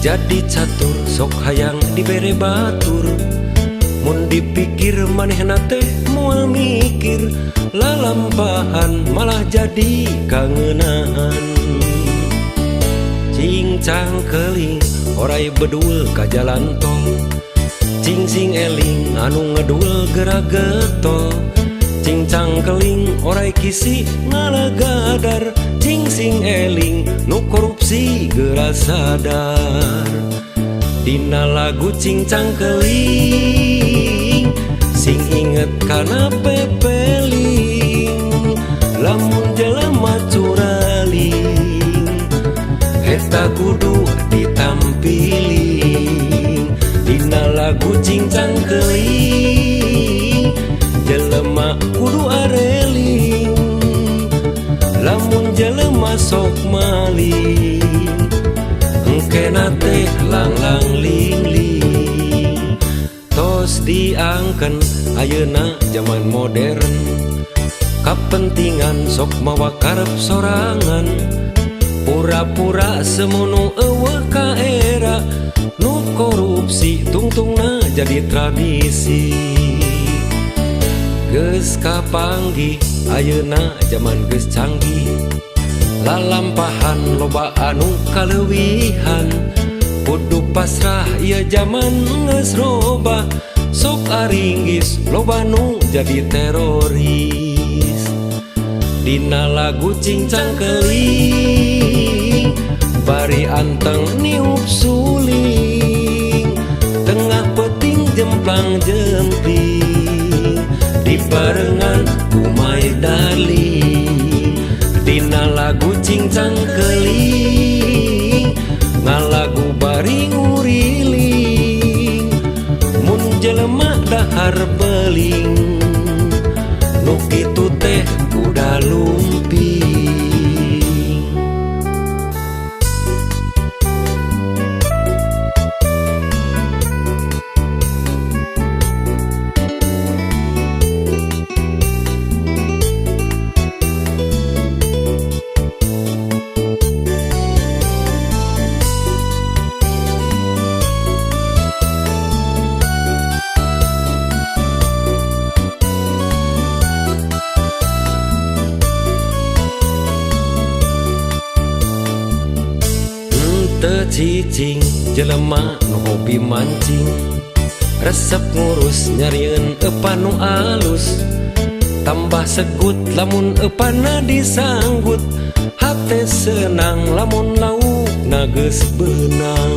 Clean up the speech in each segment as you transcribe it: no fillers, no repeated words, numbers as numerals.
Jadi catur sok hayang dibere batur. Mun dipikir manehna teh moal mikir, lalampahan malah jadi kangenahan. Cingcang keling orai bedul ka jalan tol, cing sing eling anu ngedul geura getol. Cingcang keling orai kisi ngalagadar, cing sing eling nu korupsi geura sadar. Dina lagu cingcang keling sing inget kana pepeling, lamun jelema curaling eta kudu ditampiling. Dina lagu cingcang keling jelema kudu areling, lamun jelema sok maling engkena teh langlang ling ling. Tos diangken ayeuna jaman modern, kapentingan sok mawa karep sorangan. Pura-pura semono eueuh ka era, nu korupsi tungtungna jadi tradisi. Geus kapanggih ayeuna jaman geus canggih, lalampahan loba anu kaleuwihan. Kudu pasrah ieu jaman geus robah, sok aringgis loba nu jadi teroris. Dina lagu cingcang keling bari anteng niup suling, tengah peuting jemplang jempling dibarengan ku My Darling. Dina lagu cingcang keling ngalagu bari nguriling, mun jelema dahar beling nu kitu teh kuda lumping. Teu cicing jelema nu hobi mancing, resep ngurus nyarieun eupan nu alus. Tambah segut lamun eupanna disanggut, hate senang lamun laukna geus beunang.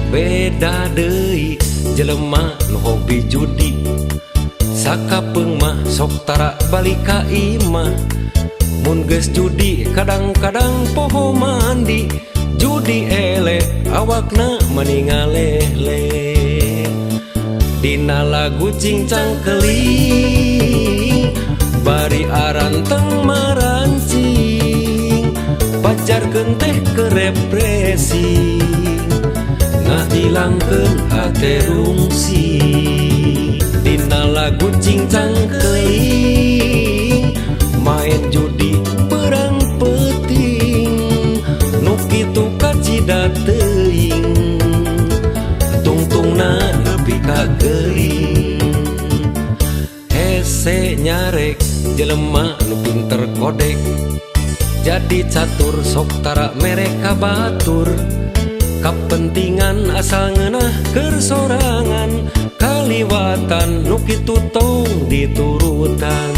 Beda deui jelema nu hobi judi, sakapeung mah sok tara balik ka imah. Mun geus judi kadang-kadang poho mandi, judi eleh awakna mani ngaleleh. Dina lagu cingcang keling bari aranteng marancing, pajarkeun teh keur refreshing ngahilangkeun hate rungsing. Dina lagu cingcang keling main judi perang peuting, nu kitu kacida teuing tungtungna nepi ka geuring. Hese nyarek jelema nu pinter kodek, jadi catur sok tara mere ka batur. Kapentingan asal ngeunah keur sorangan, kaliwatan nu kitu tong diturutan.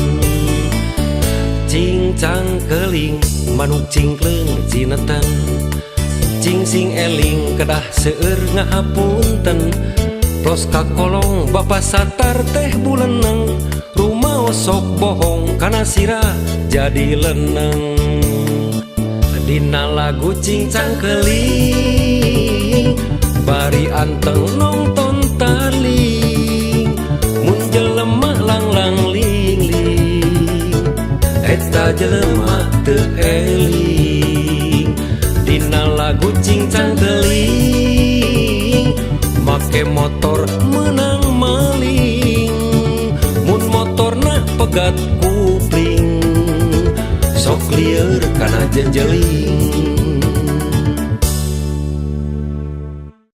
Cingcang keling manuk cingkleung cinetan, cing sing eling kedah seueur ngahapunten. Plos kakolong bapa satar teh buleneng, rumaos sok bohong kana sirah jadi leneng. Dina lagu cingcang keling bari anteng nongton taling, mun jelema langlang ling ling eta jelema teu eling. Dina lagu cingcang keling make motor menang maling, mun motorna pegat kupling sok lieur kana jenjeling.